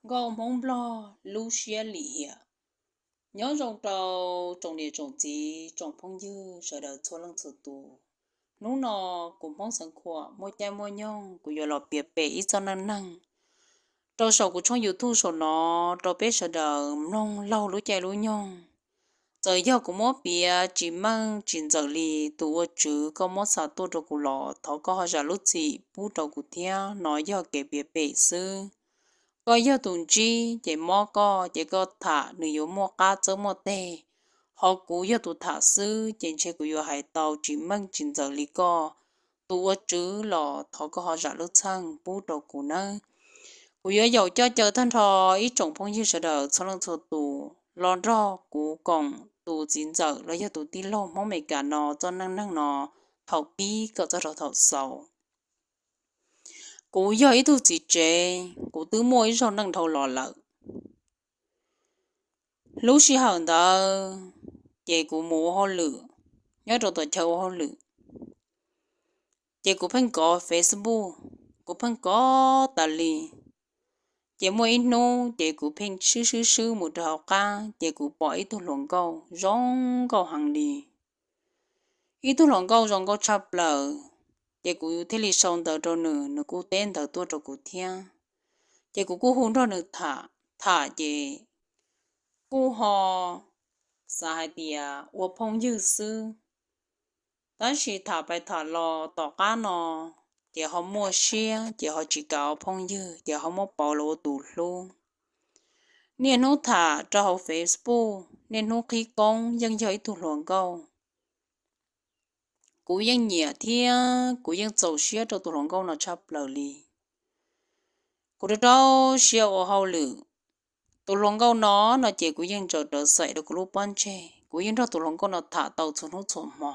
Nkauj Hmoob Nplog lub siab lim hiam. Nyob zoo rau tsoom niam tsoom txiv tsoom phooj ywg sawv daws txhua leej txhua tus. Hnub no kuv Hmoob Xeev Khuam muaj caij muaj nyoog kuv yuav los piav pem ib txoj neej neeg rau saum kuv tshooj YouTube saum no rau peb sawv daws mloog laug lub caij lub nyoog. Txawm yog kuv muab piav tsis meej tsis ntxaws li, tus ua tswv koj muab xa tuaj rau kuv los thov koj ho zam lub txim pub rau kuv thiab, no yog kev piav pem xwb. Koj yog tus ntsib ces mob koj ces koj tham nws yuav muaj qab txawb muaj teg, ho kuv yog tus tham xwb ces ntshe kuv yuav hais tau tsis meej tsis ntxaws li koj. Tus ua tswv los thov koj ho zam lub txim pub rau kuv nawb. Kuv yuav yaum coj caw tag nrho ib tsoom phooj ywg sawv daws txhua leej txhua tus los nrog kuv koom tus txiv ntxawm los yog tus tij laug Hmoob Amelikas no txoj neej neeg no thaum pib kom txog rau thaum xaus. Kuv yog ib tug txiv tsev, kuv twb muaj ib zaug neej dhau los lawm. Lub sij hawm ntawd ces kuv mus ua hauj lwm nyob rau tom chaw ua hauj lwm, ces kuv pheej kov Facebook, kuv pheej kov tas li. Ces muaj ib hnub ces kuv pheej swb swb swb mus rau hauv qab ces kuv pom ib tug hluas nkauj zoo nkauj heev li. Ib tug hluas nkauj zoo nkauj tshaj plaws, ces kuv thiaj li sau ntawv rau nws, nws kuj teb ntawv tuaj rau kuv thiab. Ces kuv kuj hu nrog nws tham tham ces kuj ho xav hais tias ua phooj ywg xwb. Tab sis tham pais tham los tom qab no ces ho muaj siab ces ho tsis kam ua phooj ywg ces ho muab pauv los ua tus hlub. Niaj hnub tham rau hauv Facebook, niaj hnub qhib koob yeej yog ib tug hluas nkauj. Kuv yeej nyiam thiab kuv yeej txaus siab rau tus hluas nkauj no tshaj plaws li. Kuv rau rau siab ua hauj lwm, tus hluas nkauj no no ces kuv yeej ntsaws rawv xaim rau kuv lub pob ntseg, kuv yeej nrog tus hluas nkauj no tham tau txhua hnub txhua hmo.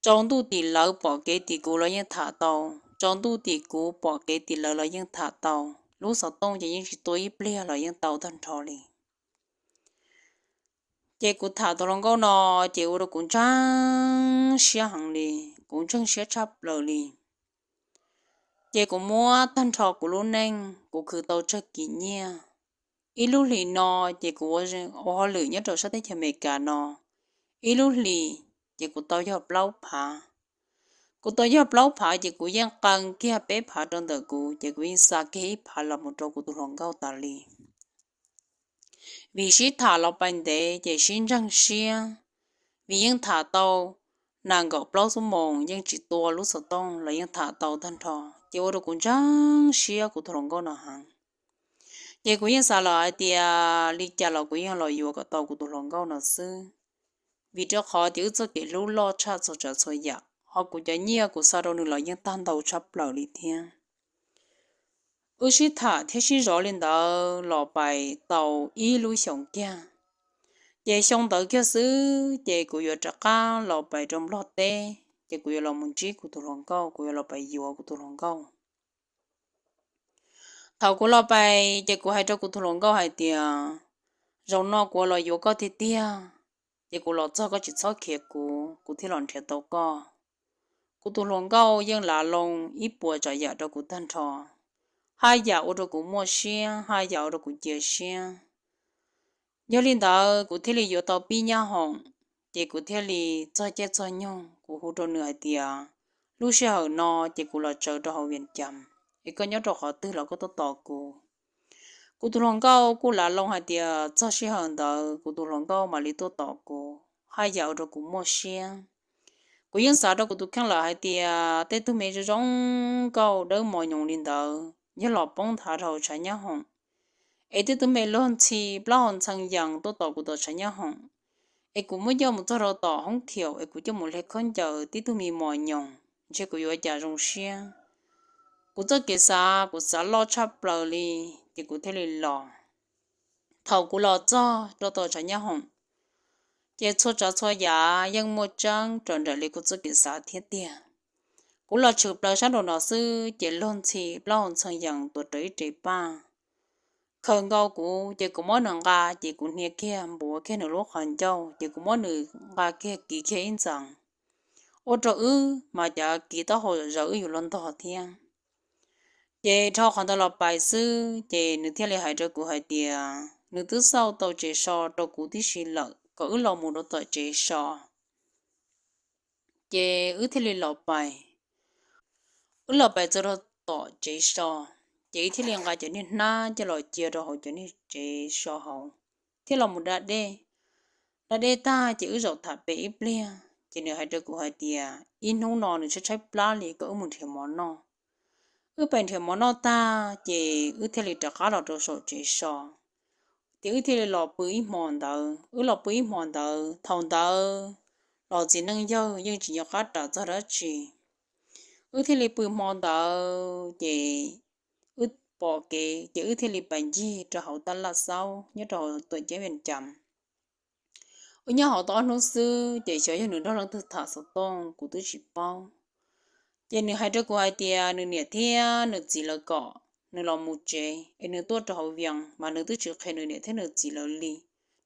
Tsaus ntuj tim lawv pom kev tim kuv los yeej tham tau, tsaus ntuj tim kuv pom kev tim lawv los yeej tham tau. Lub xov tooj ces yeej tsis tua ib pliag los yeej tau tag nrho li. Ces kuv tham tus hluas nkauj no ces ua rau kuv ntseeg siab heev li, kuv ntseeg siab tshaj plaws li. Ces kuv muab tag nrho kuv lub neej kuv khwv tau tsawg kis nyiaj. Ib lub hlis no ces kuv ua hauj lwm nyob rau sab teb chaws Amelikas no, ib lub hlis ces kuv tau yog plaub phav. Kuv tau yog plaub phav ces kuv yeej qee kiag peb phav rau ntawm kuv ces kuv yeej xa kiag ib phav los mus rau kuv tus hluas nkauj tas li. Vim sib tham los pais ntev ces sib ntseeg siab, vim yeej tham tau nees nkaum plaub xuab moos yeej tsis tua lub xov tooj los yeej tham tau tag nrho, ces ua rau kuv ntseeg siab kuv tus hluas nkauj no heev. Ces kuv yeej xav lawm hais tias li cas los kuv yeej los yuav kom tau kuv tus hluas nkauj no xwb, vim rau qhov tias wb txoj kev hlub loj tshaj txhua tsav txhua yam, ho kuv cov nyiaj kuv xa rau nws los yeej tag ntau tshaj plaws li thiab. Wb sib tham thiab sib zov li ntawd los pais tau ib lub xyoos kiag. Ces xyoo ntawd kiag xwb ces kuv yuav rov qab los pais rau Nplog teb, ces kuv yuav los mus ntsib kuv tus hluas nkauj, kuv yuav los pais yuav kuv tus hluas nkauj. Thaum kuv los pais ces kuv hais rau kuv tus hluas nkauj hais tias, zaum no kuv los yuav koj tiag tiag, ces kuv los txog koj tsis txhob khiav kuv, kuv thiaj los nrhiav tau koj. Kuv tus hluas nkauj yeej lav loo ib puas tsav yam rau kuv tag nrho, haj yam ua rau kuv muaj siab, haj yam ua rau kuv cia siab. Yog li ntawd kuv thiaj li yuav tau pib nyab hoom, ces kuv thiaj li txog caij txog nyoog kuv hu rau nws hais tias, lub sij hawm no ces kuv los tsaws rau hauv Vias Cas, es koj nyob rau qhov twg los koj tuaj tos kuv. Kuv tus hluas nkauj kuj lav loo hais tias txog sij hawm ntawd kuv tus hluas nkauj mam li tuaj tos kuv, haj yam ua rau kuv muaj siab. Kuv yeej xav rau kuv tus kheej lawm hais tias tej tug me zoo zoo nkauj dawb mos nyoos li ntawd yog los poob nthav rau hauv tshav nyab hoom, es tej tug me luag ntxhi plaub hau ntxhee yees tuaj tos kuv tom tshav nyab hoom, es kuv muab coj mus txog rau tom hoob thiaum es kuv coj mus hle khaub ncaws tib tug me mos nyoos, ntshe kuv yuav cas zoo siab. Kuv txoj kev xav kuv xav loj tshaj plaws li, ces kuv thiaj li los. Thaum kuv los txog rau tom tshav nyab hoom, ces txhua tsav txhua yam yeej muaj tseeb raws nraim li kuv txoj kev xav thiab tiag. Kuv los tshwm plaws sab nraum no xwb ces luag ntxhi plaub hau ntxhee yees tuav rawv ib re paj khaws nkaus kuv, ces kuv muab nws nqa, ces kuv hnia kiag npuav kiag nws lub qhov ncauj, ces kuv muab nws nqa kiag kiv kiag ib ntxees, ua rau wb mas cav kiv taub hau zawv wb yus los ntog thiab. Ces dhau qhov ntawd los pais xwb ces nws thiaj li hais rau kuv hais tias nws twb xauj tau tsev so rau kuv tib si lawm, kom wb los mus rau tom tsev so. Ces wb thiaj li los pais. Wb los pais txog rau tom tsev so, ces wb thiaj li nqa cov niag hnab coj los cia rau hauv cov niag tsev so hauv, thiab los mus da dej. Da dej tag ces wb zaum tham pem ib pliag, ces nws hais rau kuv hais tias ib hnub no nws tshaib tshaib plab li, kom wb mus nrhiav mov noj. Wb pais nrhiav mov noj tag ces wb thiaj li rov qab los rau saum tsev so, ces wb thiaj li los pw ib hmo ntawd. Wb los pw ib hmo ntawd, thaum ntawd los txiv neej yawg yeej tsis nco qab ras txog dab tsi. Wb thiaj li pw hmo ntawd ces wb pom kev ces wb thiaj li pais ncig rau hauv taj laj xaub nyob rau hauv tuam ceeb Vias Cas. Wb nyob hauv tau ob hnub xwb ces xyov yog nws nrog leej twg tham xov tooj kuv twb tsis paub. Ces nws hais rau kuv hais tias nws niam thiab nws txiv lawv kom nws los mus tsev es nws tuaj rau hauv Vias, mas nws twb tsis qhia nws niam thiab nws txiv lawv li,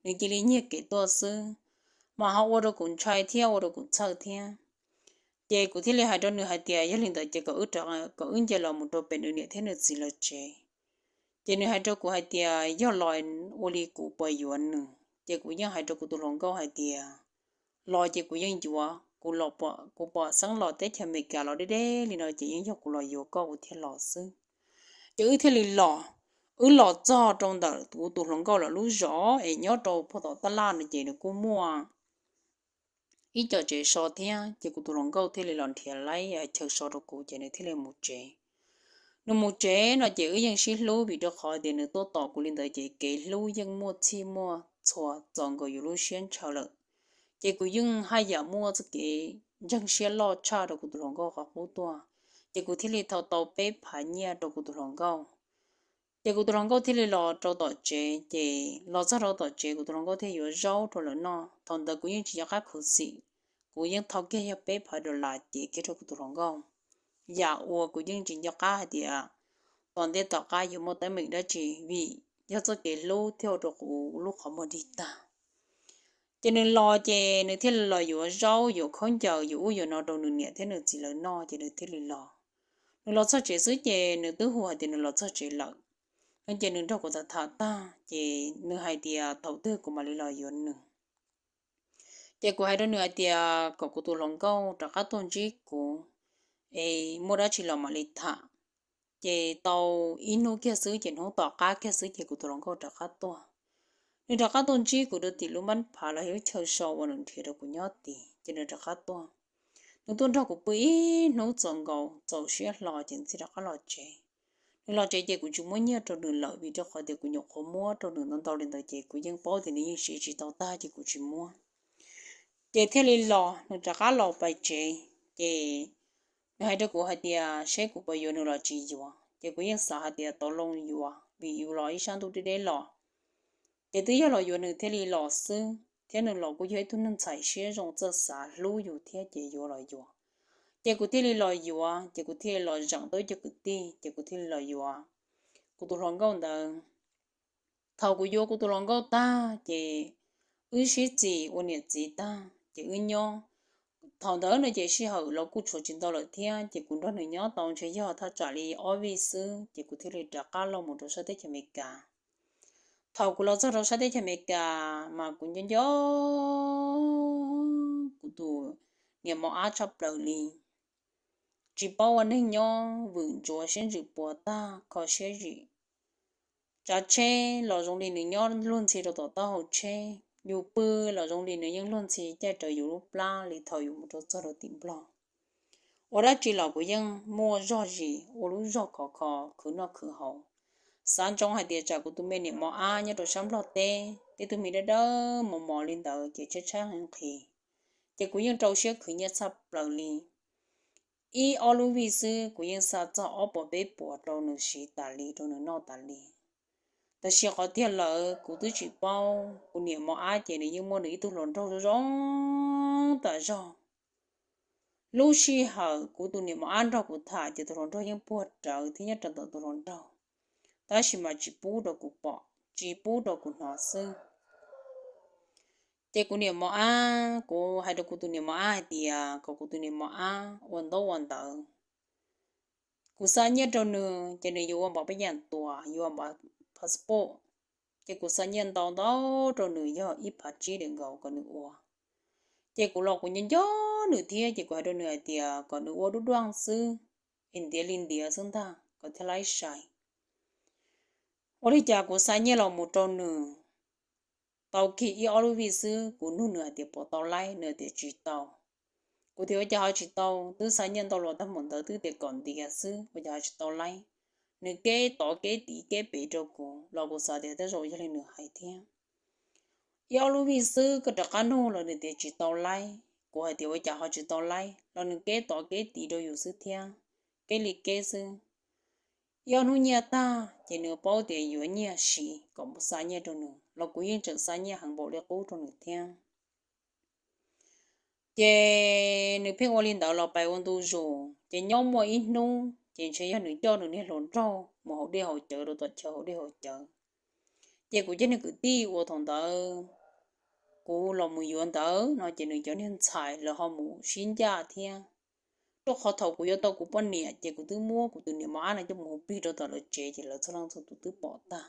nws cia li nyiag kev tuaj xwb, mas ho ua rau kuv ntshai thiab ua rau kuv txhawj thiab. Ces kuv thiaj li hais rau nws hais tias yog li ntawd ces kom wb nce los mus rau pem nws niam thiab nws txiv lawv tsev. Ces nws hais rau kuv hais tias yog los ua li kuv puas yuav nws, ces kuv yeej hais rau kuv tus hluas nkauj hais tias los ces kuv yeej yuav, kuv los, kuv pom xeeb los teb chaws Amelikas los deb deb li no ces yeej yog kuv los yuav koj kuv thiaj los xwb. Ces wb thiaj li los, wb los txog rau ntawm kuv tus hluas nkauj lawv lub zos es nyob rau puag tom taj laj no ces nws kuj muaj ib co tsev so thiab, ces kuv tus hluas nkauj thiaj li los nrhiav laib chaw so rau kuv ces nws thiaj li mus tsev. Nws mus tsev no ces wb yeej sib hlub vim rau qhov tias nws tuaj tos kuv li ntawd ces kev hlub yeej muaj txhij muaj txhua txaus nkaus yus lub siab ntshaw lawm. Ces kuv yeej haj yam muaj txoj kev ntseeg siab loj tshaj rau kuv tus hluas nkauj qhov qub tuaj, ces kuv thiaj li thau tau peb phav nyiaj rau kuv tus hluas nkauj. Ces kuv tus hluas nkauj thiaj li los rau tom tsev, ces los txog rau tom tsev kuv tus hluas nkauj thiaj yuav zaub rau lawv noj. Thaum ntawd kuv yeej tsis nco qab khuv xim, kuv yeej thau kiag yog peb phav dollar ces kiag rau kuv tus hluas nkauj. Yam uas kuv yeej tsis nco qab hais tias tom ntej tom qab yuav muaj teeb meem dab tsi, vim yog txoj kev hlub thiaj ua rau kuv lub qhov muag dig tag. Ces nws los ces nws thiaj li los yuav zaub yuav khaub ncaws yuav ub yuav no rau nws niam thiab nws txiv lawv noj ces nws thiaj li los. Nws los txog tsev xwb ces nws twb hu hais tias nws los txog tsev lawm. No ces nws nrog kuv tham tham tag ces nws hais tias thaum twg kuv mam li los yuav nws. Ces kuv hais rau nws hais tias kom kuv tus hluas nkauj rov qab tuaj ntsib kuv, es muaj dab tsi los mam li tham. Ces tau ib hnub kiag xwb ces hnub tom qab kiag xwb ces kuv tus hluas nkauj rov qab tuaj. Nws rov qab tuaj ntsib kuv rau tim lub npab phav los yog lub chaw so uas nws nrhiav rau kuv nyob tid ces nws rov qab tuaj. Nws tuaj nrog kuv pw ib hnub txaus nkaus txaus siab hlo ces nws thiaj rov qab los tsev. Nws los tsev ces kuv tsis muab nyiaj rau nws lawm vim rau qhov tias kuv nyuam qhuav muab rau nws ntau ntau li ntawd ces kuv yeej paub tias nws yeej siv tsis tau tag ces kuv tsis muab. Ces thiaj li los, nws rov qab los pais tsev, ces nws hais rau kuv hais tias seb kuv puas yuav nws los tsis yuav, ces kuv yeej xav hais tias tau loo yuav vim yus los ib sab ntuj deb deb los. Ces twb yog los yuav nws thiaj li los xwb, thiab nws los kuj yog ib tug neeg ntxhais siab zoo txawj xav hlub yus thiab ces yuav los yuav. Ces kuv thiaj li los yuav, ces kuv thiaj li los zeem tau ib co kwv tij, ces kuv thiaj li los yuav kuv tus hluas nkauj ntawd. Thaum kuv yuav kuv tus hluas nkauj tag ces wb sib txis ua niam txiv tag ces wb nyob. Thaum ntawd no ces sij hawm los kuj tshuav tsis ntau lawm thiab ces kuv nrog nws nyob tau ntshe yog thaj tsam li ob vij xwb ces kuv thiaj li rov qab los mus rau sab teb chaws Amelikas. Thaum kuv los txog rau sab teb chaws Amelikas mas kuv nco nco kuv tus niam mos ab tshaj plaws li. Tsis paub ua neeg nyob vwm ntsuav siab ntsws puas tag kho siab zim. Tsav tsheb los zoo li nws nyob luag ntxhi rau tom taub hau tsheb, yus pw los zoo li nws yeej luag ntxhi caij raws yus lub plab li thaum yus mus rau txog rau tim Nplog. Ua dab tsi los kuv yeej muaj zog zis ua lub zog khov kho khwv noj khwv haus. Xav ntsoov hais tias tsam kuv tus me niam mos ab nyob rau sab Nplog teb, tej tug me dawb dawb mos mos li ntawd ces tshaib tshaib nqhis, ces kuv yeej rau siab khwv nyiaj tshaj plaws li. Ib ob lub vij xwb kuv yeej xa txog ob puas peb puas rau nws siv tas li rau nws noj tas li. Tab sis qhov tiag lawm kuv twb tsis paub, kuv niam mos ab ces nws yeej muaj nws ib tug hluas nraug zoo tas zog. Lub sij hawm kuv tus niam mos ab nrog kuv tham ces tus hluas nraug yeej puag rawv thiab nyob rau ntawm tus hluas nraug, tab sis mas tsis pub rau kuv pom, tsis pub rau kuv hnov xwb. Ces kuv niam mos ab, kuv hais rau kuv tus niam mos ab hais tias kom kuv tus niam mos ab ua ntaub ua ntawv, Kuv xa nyiaj rau nws ces nws yuav ua npav pab yam tuas, yuav ua npav passport. Ces kuv xa nyiaj ntau ntau rau nws yog ib phav tsib dev nkaus kom nws ua. Ces kuv los kuv nco nco nws thiab ces kuv hais rau nws hais tias kom nws ua dub duaj xwb, es ntiav li ntiav xwb ntag kom thiaj laib sai. Ua li cas kuv xa nyiaj los mus rau nws, tau kiag ib ob lub vij xwb kuv nug nws hais tias puas tau laib, nws tias tsis tau. Kuv tias ua cas ho tsis tau, twb xa nyiaj ntau los tag npaum ntawd twb tias kom ntiav xwb ua cas ho tsis tau laib. Nws keb tod keb tid keb pem rau kuv los kuv xav tias tej zaum yog li nws hais thiab. Ib ob lub vij xwb koj rov qab nug los nws tias tsis tau laib, kuv hais tias ua cas ho tsis tau laib los nws keb tod keb tid rau yus xwb thiab, keb li keb xwb. Ib ob hnub nyiaj tag ces nws paub tias yuav nyiaj siv kom xa nyiaj rau nws los kuv yeej tseem xa nyiaj heev npaum li qub rau nws thiab. Ces nws pheej ua li ntawd los pais ua ntu zus ces nyob muaj ib hnub ces ntshe yog nws coj nws niag hluas nraug mus haus dej haus cawv rau tom chaw haus dej haus cawv. Ces kuv cov niag kwv tij uas thaum ntawd kuv los mus yuav ntawd no ces nws cov niag ntxhais lawv ho mus sib ncaj thiab. Rau qhov thaum kuv yuav tau kuv poj niam ces kuv twb muab kuv tus niam mos ab no coj mus hu plig rau tom lawv tsev ces lawv txhua leej txhua tus twb pom tag.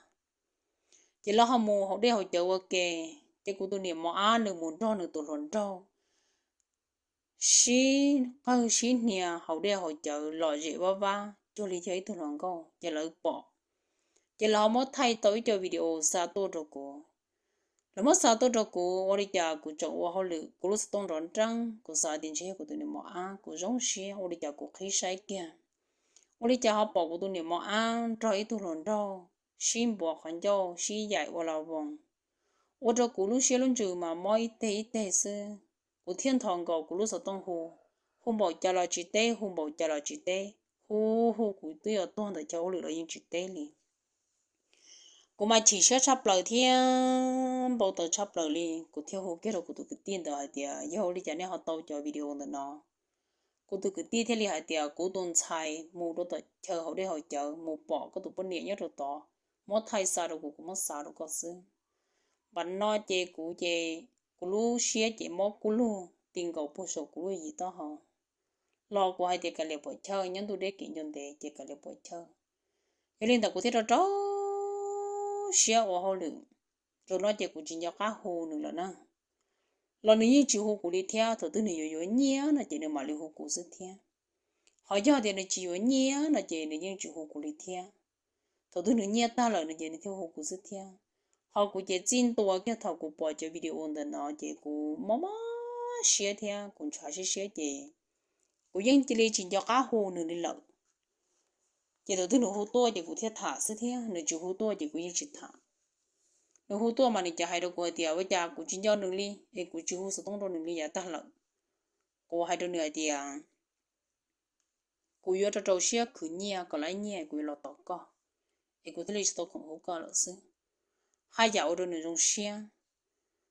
Ces lawv ho mus haus dej haus cawv ua ke, ces kuv tus niam mos ab nws mus nrog nws tus hluas nraug sib qawg sib hnia haus dej haus cawv lom zem vaj vab cuag li yog ib tug hluas nkauj ces lawv pom. Ces lawv ho muab thaij tau ib co video xa tuaj rau kuv. Lawv muab xa tuaj rau kuv ua li cas kuv tseem ua hauj lwm kuv lub xov tooj nrov nreeb, kuv xav tias ntshe yog kuv tus niam mos ab, kuv zoo siab ua li cas kuv qhib saib kiag, ua li cas ho pom kuv tus niam mos ab nrog ib tug hluas nraug sib npuav qhov ncauj sib yaim ua la voos, ua rau kuv lub siab lub ntsws mas mob ib teg ib teg xwb. Kuv thiaj nthos nkaus kuv lub xov tooj hu, hu npaum cas los tsis teb, hu npaum cas los tsis teb, hu hu kuv twb yuav tuag ntawm chaw hauj lwm los yeej tsis teb li. Kuv mas chim siab tshaj plaws thiab npau taws tshaj plaws li, kuv thiaj hu kiag rau kuv tus kwv tij ntawd hais tias yog ua li cas nej ho tau cov video ntawm no. Kuv tus kwv tij thiaj li hais tias kuv tus ntxhais mus rau tom chaw haus dej haus cawv mus pom koj tus poj niam nyob rau tod, muab thaij xa rau kuv, kuv muab xa rau koj xwb. Npam no ces kuv ces kuv lub siab ces mob kub lug ti nkaus puag saum kuv lub yim taub hau. Los kuv hais tias kav liam puam chawj, nyob ntuj deb kev ncua ntev ces kav liam puam chawj. Yog li ntawd kuv thiaj rau rau siab ua hauj lwm. Zaum no ces kuv tsis nco qab hu nws lawm na. Los nws yeej tsis hu kuv li thiab, thaum twg nws yuav yuav nyiaj no ces nws mam li hu kuv xwb thiab. Ho yog tias nws tsis yuav nyiaj no ces nws yeej tsis hu kuv li thiab. Thaum twg nws nyiaj tag lawm no ces nws thiaj hu kuv xwb thiab. Ho kuv ces txij ntua kiag thaum kuv pom cov video ntawm no ces kuv mob mob siab thiab kuv ntshav siab siab ces kuv yeej cia li tsis nco qab hu nws li lawm. Ces thaum twg nws hu tuaj ces kuv thiaj tham xwb thiab, nws tsis hu tuaj ces kuv yeej tsis tham. Nws hu tuaj mas nws cov hais rau kuv hais tias ua cas kuv tsis nco nws li es kuv tsis hu xov tooj rau nws li yav tag lawm. Kuv hais rau nws hais tias kuv yuav rau rau siab khwv nyiaj kom laib nyiaj kuv yuav los tos koj, es kuv thiaj li tsis tau khoom hu koj lawm xwb. Haj yam ua rau nws zoo siab.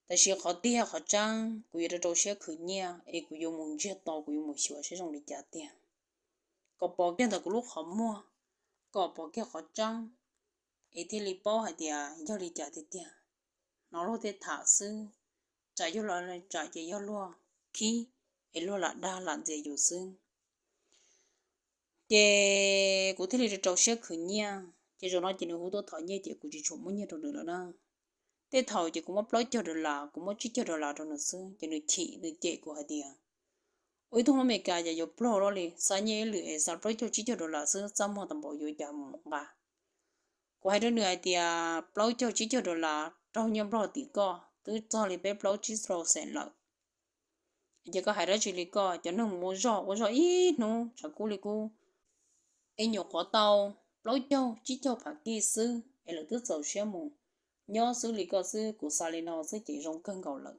Tab sis qhov tiag qhov tseeb kuv yuav rau rau siab khwv nyiaj es kuv yuav mus ntsiag to, kuv yuav mus xyuas saib zoo li cas tiag, kom pom kiag ntawm kuv lub qhov muag, kom pom kiag qhov tseeb, es thiaj li paub hais tias yog li cas tiag tiag. Hnov luag tej tham xwb, tsam yog los tsam ces yog luag khib, es luag lam dag lam ntxias yus xwb. Ces kuv thiaj li rau rau siab khwv nyiaj, ces zaum no ces nws hu tuaj thov nyiaj ces kuv tsis tshua muab nyiaj rau nws lawm na. Tej thaum ces kuv muab plaub caug dollar, kuv muab tsib caug dollar rau nws xwb ces nws chim nws cem kuv hais tias ua ib tug Hmoob Amelikas cas yuav pluag luaj li, xa nyiaj ib lwm es xa plaub caug tsib caug dollar xwb, txaj muag tau npaum yuav cas mus nqa. Kuv hais rau nws hais tias plaub caug tsib caug dollar raug nyiaj Nplog tim koj twb txog li peb plaub tsib rau xees lawm. Ces koj hais dab tsi li koj, cov neeg mus ua zog ua zog ib hnub tshav kub li kub es nyuam qhuav tau plaub caug tsib caug phav kij xwb es lawv twb txaus siab mus nyob xwb li koj xwb, kuv xa li no xwb ces zoo kawg nkaus lawm.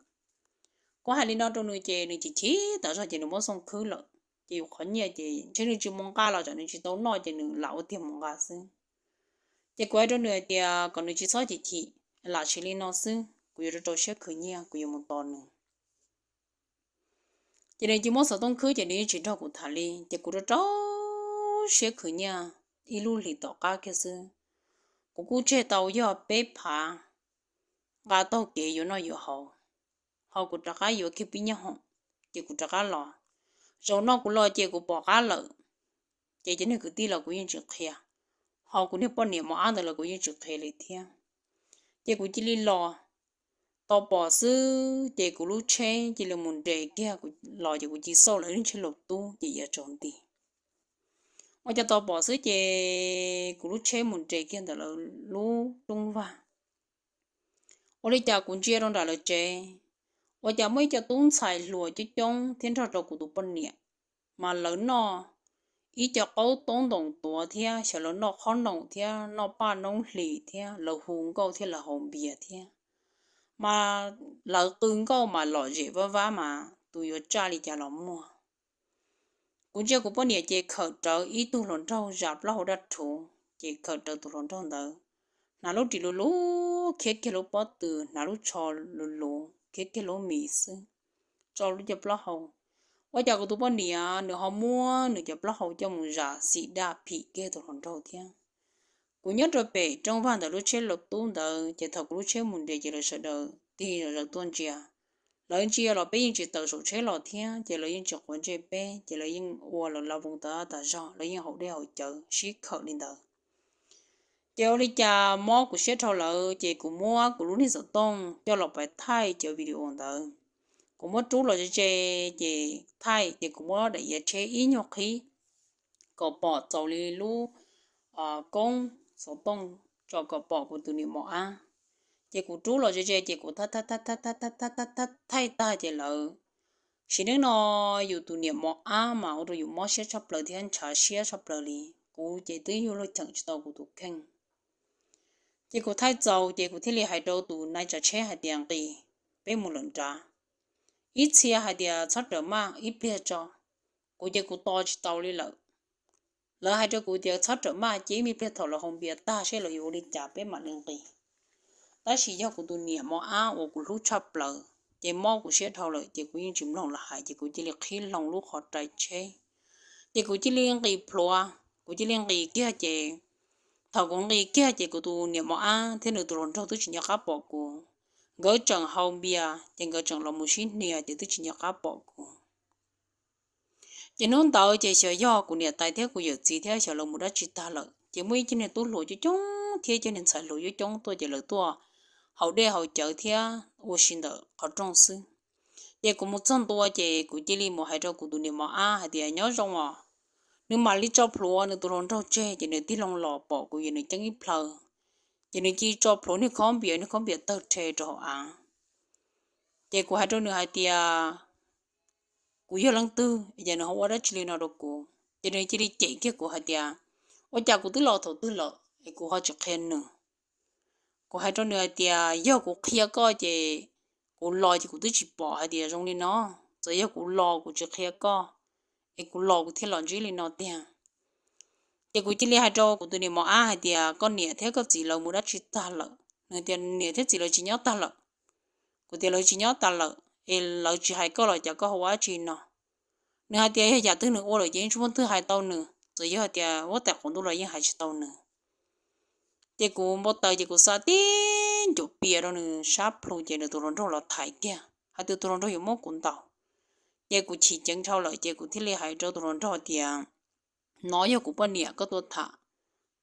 Kuv hais li no rau nws ces nws chim chim tas zog ces nws muab xoo khwb lawm. Ces yus qhov nyiaj ces ntshe nws tsis mus nqa los tsam nws tsis tau noj ces nws lam ua tiag mus nqa xwb. Ces kuv hais rau nws hais tias kom nws tsis txhob chim chim, lam sim li no xwb, kuv yuav rau rau siab khwv nyiaj kuv yuav mus tos nws. Ces nws cia li muab xov tooj khwb ces nws yeej tsis nrog kuv tham li, ces kuv rau rau siab khwv nyiaj ib lub hlis tom qab kiag xwb. Kuv kuj tseg tau yog peb phav nqa taug kev yuav noj yuav haus, ho kuv rov qab yuav kiag pib nyob hoom, ces kuv rov qab los. Zaum no kuv los ces kuv pom qab lawm, ces cov niag kwv tij los kuv yeej tsis qhia, ho kuv niag poj niam mos ab ntawd los kuv yeej tsis qhia li thiab. Ces kuv cia li los, tau pom xwb ces kuv lub tsheb cia li mus nres kiag, kuv los ces kuv cia li xauj lawv lub tsheb laus tub ces ya tsaus nti. Ua cas tau pom xwb ces kuv lub tsheb mus nres kiag ntawm lawv lub rooj vag. Ua li cas kuv ntsia rau nram lawv tsev, ua cas muaj ib co tub ntxhais hluas coob coob thiab nrog rau kuv tus poj niam, mas lawv noj ib co qaub taub ntoos tuav thiab xyov lawv noj qhob noom thiab noj paj noob hlis thiab lawv hu nkauj thiab lawv haus npias thiab, mas lawv qw nkauj mas lom zem vab vab mas tus yuav tsaj li cas los muaj. Kuv ntsia kuv poj niam ces khawm rawv ib tug hluas nraug zam plaub hau daj rhuv ces khawm rawv tus hluas nraug ntawd, hnav lub ris luv luv khiav kiag lub pob tw, hnav lub tsho luv luv khiav kiag lub mis xwb, tso lub cov plaub hau. Ua cas kuv tus poj niam nws ho muab nws cov plaub hau coj mus zam xim daj phim kiag tus hluas nraug thiab. Kuv nyob rau pem rooj vag ntawm lub tsheb laus tub ntawd ces thaum kuv lub tsheb mus nres ces lawv sawv daws tig zom zaws tuaj ntsia. Lawv ntsia los peb yeej tsis tawm saum tsheb los thiab ces lawv yeej tsis quav ntsej peb ces lawv yeej ua lawv la voos tas tas zog, lawv yeej haus dej haus cawv sib khawm li ntawd. Ces ua li cas mob kuv siab dhau lawm ces kuv muab kuv lub niag xov tooj coj los pab thaij cov video ntawd. Kuv muab rub los ze ze ces thaij ces kuv muab daim iav tsheb ib nyuag qhib kom pom txaus li lub koob xov tooj tso kom pom kuv tus niam mos ab. Ces kuv rub los ze ze ces kuv thaij tag ces lawv, sim neej no yus tus niam mos ab mas ua rau yus mob siab tshaj plaws thiab ntshav siab tshaj plaws li. Kuv ces twb yug luag cheem tsis tau kuv tus kheej. Ces kuv thaij txaus ces kuv thiaj li hais rau tus nai tsav tsheb hais tias nqis, peb mus lawm nrad. Ib txhia hais tias txhob rawm maj ib pliag tso. Kuv ces kuv tos tsis tau li lawm. Lawv hais rau kuv tias txhob rawm maj, cia ib me pliag thaum lawv haus npias tag seb lawv yuav ua li cas peb mam li nqis. Tab sis yog kuv tus niam mos ab uas kuv hlub tshaj plaws ces mob kuv siab dhau lawm ces kuv yeej tsis mloog lawv hais ces kuv cia li qhib loo lub qhov rai tsheb. Ces kuv cia li nqis plhuav, kuv cia li nqis kiag ces thaum kuv nqis kiag ces kuv tus niam mos ab thiab nws tus hluas nraug twb tsis nco qab pom kuv. Nkawd tseem haus npias ces nkawd tseem los mus sib hnia ces twb tsis nco qab pom kuv. Ces hnub ntawd ces xyov yog kuv niam tais thiab kuv yawm txiv thiab xyov lawv mus dab tsi tag lawm ces muaj ib co niag tub hluas coob coob thiab ib co niag ntxhais hluas coob coob tuaj ces lawv tuaj haus dej haus cawv thiab ua si ntawm qhov rooj xwb. Ces kuv mus txog ntua ces kuv cia li mus hais rau kuv tus niam mos ab hais tias nyob zoo os. Nws mam li tso plhuav nws tus hluas nraug tseg ces nws tig loo los pom kuv yog nws ceeb ib plhaw. Ces nws cia li tso plhuav niag khob npias, niag khob npias tawg rhe rau hauv av. Ces kuv hais rau nws hais tias kuv yog leej twg es nws ho ua dab tsi li no rau kuv. Ces nws cia li cem kiag kuv hais tias ua cas kuv twb los thaum twg lawm es kuv ho tsis qhia nws. Kuv hais rau nws hais tias yog kuv qhia koj ces kuv los ces kuv twb tsis pom hais tias zoo li no. Txawm yog kuv los kuv tsis qhia koj es kuv los kuv thiaj los ntsib li no tiag. Ces kuv cia li hais rau kuv tus niam mos ab hais tias koj niam thiab koj txiv lawv mus dab tsi tag lawm? Nws tias niam thiab txiv lawv tsis nyob tag lawm. Kuv tias lawv tsis nyob tag lawm es lawv tsis hais koj los cas koj ho ua dab tsi no? Nws hais tias yog yam twg nws ua lawm ces yeej tsis muaj twg hais tau nws, txawm yog hais tias huab tais qaum ntuj los yeej hais tsis tau nws. Ces kuv npau taws ces kuv xa tib ncuav pias rau nws sab plhu ces nws tus hluas nraug los thaiv kiag hais tias tus hluas nraug yuav muab kuv ntaus. Ces kuv chim ceev dhau lawm ces kuv thiaj li hais rau tus hluas nraug tias nov yog kuv poj niam koj tuaj tham,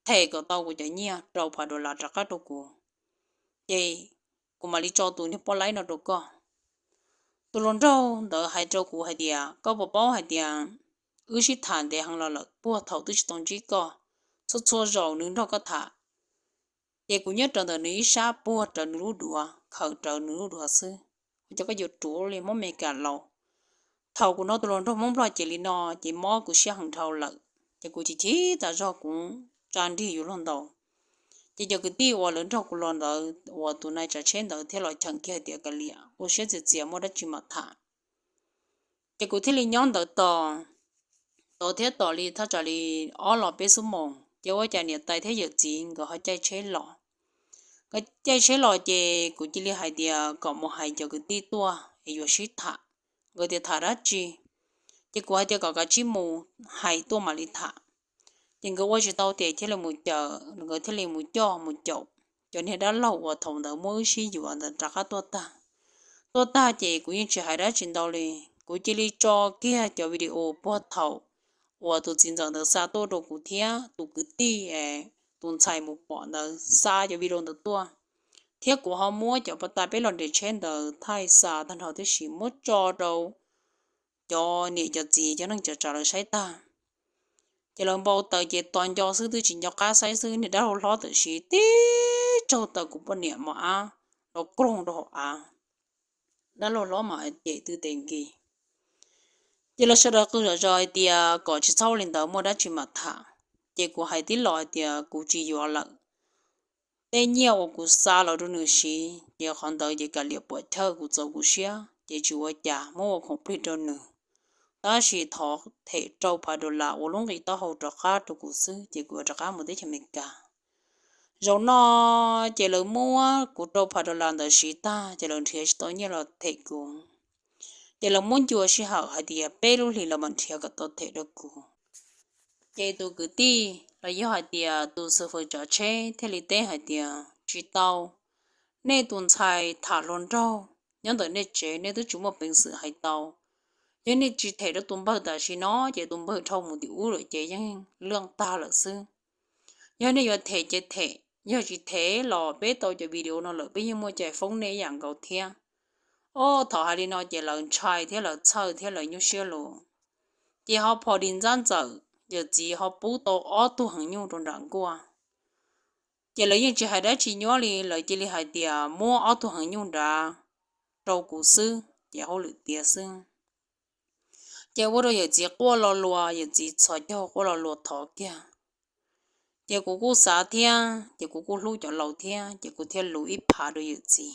them kom tau kuv cov nyiaj rau phav dollar rov qab rau kuv, ces kuv mam li tso tus niag poj laib no rau koj. Tus hluas nraug ntawd hais rau kuv hais tias koj puas paub hais tias wb sib tham ntev heev los lawm, puag thaum twb tsis tau ntsib koj, txhua txhua zaus nws nrog koj tham ces kuv nyob rawv ntawm nws ib sab puag rawv nws lub duav, khawm rawv nws lub duav xwb. Ua cas koj yuav ruam li, muab me kam laus. Thaum kuv hnov tus hluas nraug Hmoob Nplog cem li no ces mob kuv siab heev dhau lawm, ces kuv chim chim tas zog kuv tsa nrig yuav luag ntaus. Ces cov kwv tij uas lawv nrog kuv los ntawd uas tus nai tsav tsheb ntawd thiaj los cheem kiag hais tias kav liam, ua siab txias txias muaj dab tsi mam tham. Ces kuv thiaj li nyob ntawd tos, tos thiab tos li thaj tsam li ob los peb xuab moos ces ua cas niam tais thiab yawm txiv nkawd ho caij tsheb los. Nkawd caij tsheb los ces kuv cia li hais tias kom mus hais cov kwv tij tuaj es yuav sib tham. Nkawd tias tham dab tsi? Ces kuv hais tias kom kav tsij mus, hais tuaj mam li tham. Ces nkawd ua tsis tau ces thiaj li mus caw, nkawd thiaj li mus coj mus caum cov niag dab laug uas thaum ntawd muab wb sib yuav ntawd rov qab tuaj tag. Tuaj tag ces kuv yeej tsis hais dab tsi ntau li, kuv cia li tso kiag cov video puag thaum uas tus txiv ntxawm ntawd xa tuaj rau kuv thiab tus kwv tij, tus ntxhais mus pom ntawd xa cov video ntawd tuaj, thiab kuv ho muab cov pa tas peb los nres tsheb ntawd thaij xa tag nrho tib si muab tso rau cov niam cov txiv cov neej cov tsav lawv saib tag. Ces lawv npau taws ces tos nco xwb twb tsis nco qab saib xwb, niag dab laug hlob tam sim tib tsaug taws kuv poj niam mos ab los koog rau hauv av. Dab laug hlob mas cem twb tes nkis. Ces lawv sawv daws qw zom zaws hais tias kom tsis txhob ua li ntawd, muaj dab tsi mam tham. Ces kuv hais tib los hais tias kuv tsis yuav lawm, tej nyiaj uas kuv xa los rau nws siv ces qhov ntawd ces kav liam puam chawj, kuv txaus kuv siab ces tsis ua cas, muab ua khoom plig rau nws. Tab sis thov them rau phav dollar ua lub nqi taub hau rov qab rau kuv xwb ces kuv yuav rov qab mus teb chaws Amelikas. Zaum no ces lawv muab kuv rau phav dollar ntawd siv tag ces lawv nrhiav tsis tau nyiaj los them kuv. Ces lawv muab ncua sij hawm hais tias peb lub hlis los mam nrhiav kom tau them rau kuv. Ces tus kwv tij los yog hais tias tus xwm fwm tsav tsheb thiaj li teb hais tias tsis tau, nej tus ntxhais tham hluas nraug nyob ntawm nej tsev, nej twb tsis muaj peev xwm hais tau. Yog nej tsis them rau tus npawg tam sim no ces tus npawg dhau mus tim ub lawm ces yeej lwj tag lawm xwb. Yog nej yuav them ces them, yog tsis them los peb tau cov video no lawm peb yeej muaj cai foob nej ib yam nkaus thiab. Ob, thaum hais li no ces lawv ntshai thiab lawv txhawj thiab lawv nyuaj siab lus. Ces ho phom dis ntxab ntxawm, yawm txiv ho pub tau ob tug heev nyuj rau nram nkuaj. Ces lawv yeej tsis hais dab tsi nyuab li, lawv cia li hais tias muab ob tug heev nyuj nrad rau kuv xwb ces hauj lwm tiav xwb. Ces ua rau yawm txiv quaj lo lus, yawm txiv txhos caug quaj lo lus thov kiag. Ces kuv kuj xav thiab ces kuv kuj hlub cov laus thiab ces kuv thiaj luv ib phav rau yawm txiv.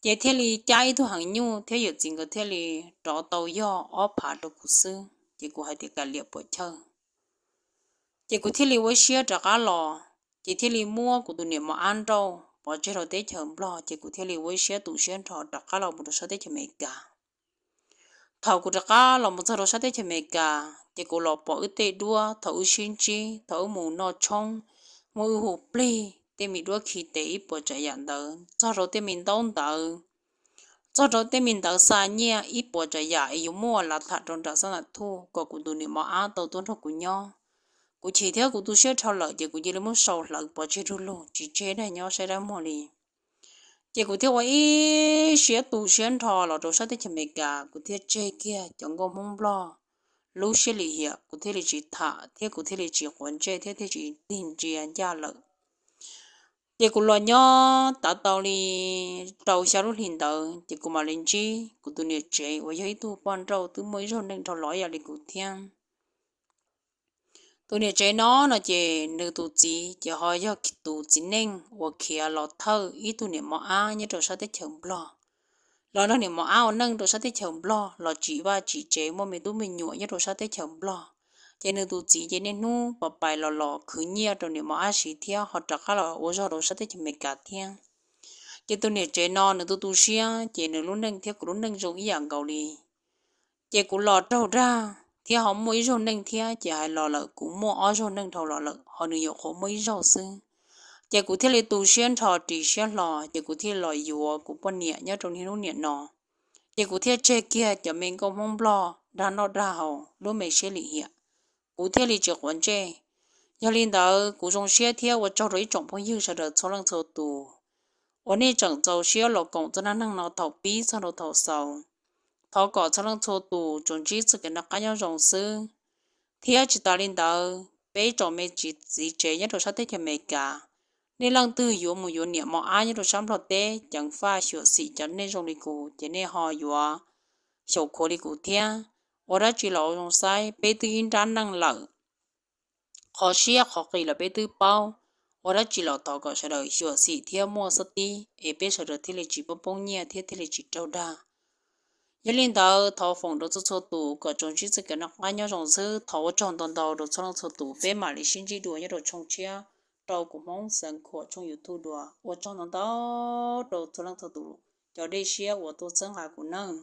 Ces thiaj li cab ib tug heev nyuj thiab yawm txiv nkawd thiaj li rov tau yog ob phav rau kuv xwb ces kuv hais tias kav liam puam chawj. Ces kuv thiaj li ua ib siab rov qab los, ces thiaj li muab kuv tus niam mos ab nrauj pov tseg rau teb chaws Nplog ces kuv thiaj li ua ib siab tu siab nrho rov qab los mus rau sab teb chaws Amelikas. Thaum kuv rov qab los mus txog rau sab teb chaws Amelikas ces kuv los pom wb tej duab thaum wb sib ntsib, thaum wb mus noj tshoob, muab wb hu plig, tej me duab khi tes ib puas tsav yam ntawd, txog rau tej me ntaub ntawv, txog rau tej me ntawv xa nyiaj ib puas tsav yam es yuav muaj lav tham rau nram xab nas thuj kom kuv tus niam mos ab tau tuaj nrog kuv nyob. Kuv chim thiab kuv tu siab dhau lawm ces kuv cia li muab sau hlawv pov tseg du lug tsis tseg dag nyob saib dab muag li. Ces kuv thiaj ua ib siab tu siab nrho los rau sab teb chaws Amelikas, kuv thiaj tseg kiag cov nkauj Hmoob Nplog lub siab lim hiam, kuv thiaj li tsis tham thiab kuv thiaj li tsis quav ntsej thiab thiaj tsis tig ntsia ncaj lawm. Ces kuv los nyob tav tau li rau xya lub hlis ntawd ces kuv mam li ntsib kuv tus niam tsev uas yog ib tug poj nrauj twb muaj ib zaug neej dhau los ib yam li kuv thiab. Tus niam tsev no no ces nws tus txiv ces ho yog tus txiv neej uas khiav los thawj ib tug niam mos ab nyob rau sab teb chaws Nplog, los nrog niam mos ab ua neej rau sab teb chaws Nplog los tsim vaj tsim tsev muaj me tub me nyuam nyob rau sab teb chaws Nplog. Ces nws tus txiv ces niaj hnub pais pais los los khwv nyiaj rau niam mos ab siv thiab ho rov qab los ua zog rau sab teb chaws Amelikas thiab. Ces tus niam tsev no nws tu tu siab ces nws lub neej thiab kuv lub neej zoo ib yam nkaus li. Ces kuv los raug dag thiab ho muaj ib zaug neej thiab ces hais los lawm kuv muaj ob zaug neej dhau los lawm ho nws nyuam qhuav muaj ib zaug xwb. Ces kuv thiaj li tu siab nrho ris siab hlo ces kuv thiaj li los yuav kuv poj niam nyob rau niaj hnub niam no. Ces kuv thiaj tseg kiag cov me nkauj Hmoob Nplog dag noj dag haus lub me siab lim hiam, kuv thiaj li tsis quav ntsej. Yog li ntawd kuv zoo siab thiab ua tsaug rau ib tsoom phooj ywg sawv daws txhua leej txhua tus uas nej tseem txaus siab los koom txog dab neeg no thaum pib txog rau thaum xaus. Thov kom txhua leej txhua tus tsuas ntsib txoj kev noj qab nyob zoo xwb. Thiab tsis tas li ntawd peb tsoom me txiv tsev nyob rau sab teb chaws Amelikas, nej leej twg yuav mus yuav niam mos ab nyob rau sab Nplog teb ceev faj xyuam xim cov neeg zoo li kuv ces nej ho yuav xyaum khuav li kuv thiab. Ua dab tsi los zoo saib peb twb ib nrab neej lawm, qhov siab qhov qis los peb twb paub. Ua dab tsi los thov kom sawv daws xyuam xim thiab muaj xab tib es peb sawv daws thiaj li tsis poob poob nyiaj thiab thiaj li tsis raug dag. Yog li ntawd thov foom rau txhua txhua tus kom tsuas ntsib txoj kev noj qab nyob zoo xwb. Thov ua tsaug ntau ntau rau txhua leej txhua tus, peb mam li sib ntsib dua nyob rau tshooj tshiab rau kuv Hmoob Xeev Khuam tshooj YouTube dua. Ua tsaug ntau ntau rau txhua leej txhua tus cov dej siab uas tuaj txhawb nqa kuv nawb.